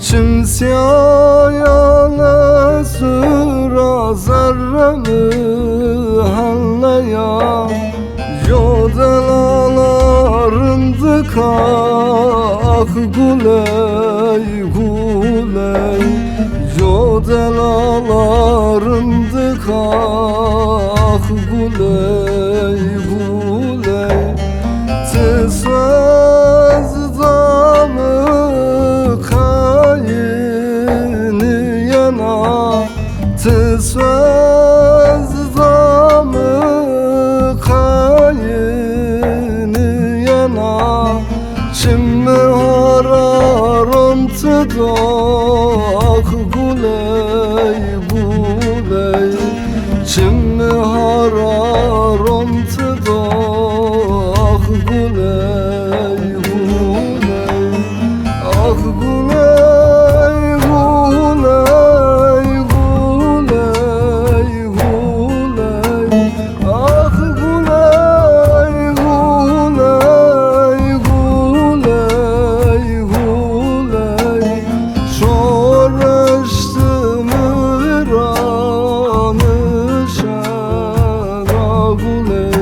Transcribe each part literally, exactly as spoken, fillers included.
Çim sîyayan sura zerre mi henneya. Yo delala rindika, ah guley guley. Yo delala rindika, ah guley guley. Ti soz da mi qayînîyena. Ti soz da mi qayînîyena. Çim mi hararon ti do, ah guley guley. Çim mi hararon ti do, ah guley guley. Ah guley guley guley guley. Ah guley guley guley guley. Şoreştimi viranişena guley.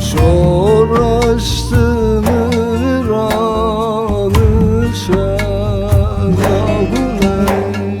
Şoreştimi viranişena guley.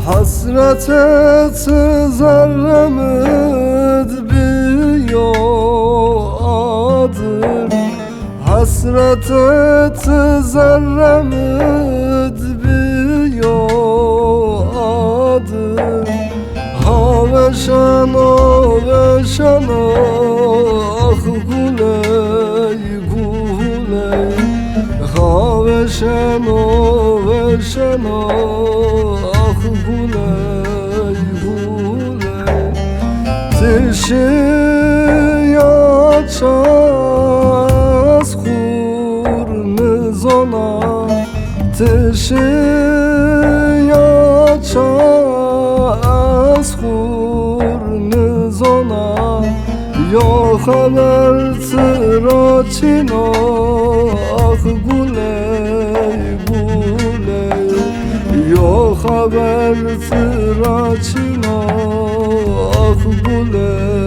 Hesretê ti zerrê mi di bîyo adir. Hesretê ti zerrê mi di bîyo adir. Ha weşeno, weşeno, ah guley guley. Ha weşeno, weşeno, ah guley guley. Ti şîya ça ez xur nizona. Ti şîya ça ez xur nizona. Yo xeber ti ra çin o, ah guley guley. Yo xeber ti ra çin o, ah guley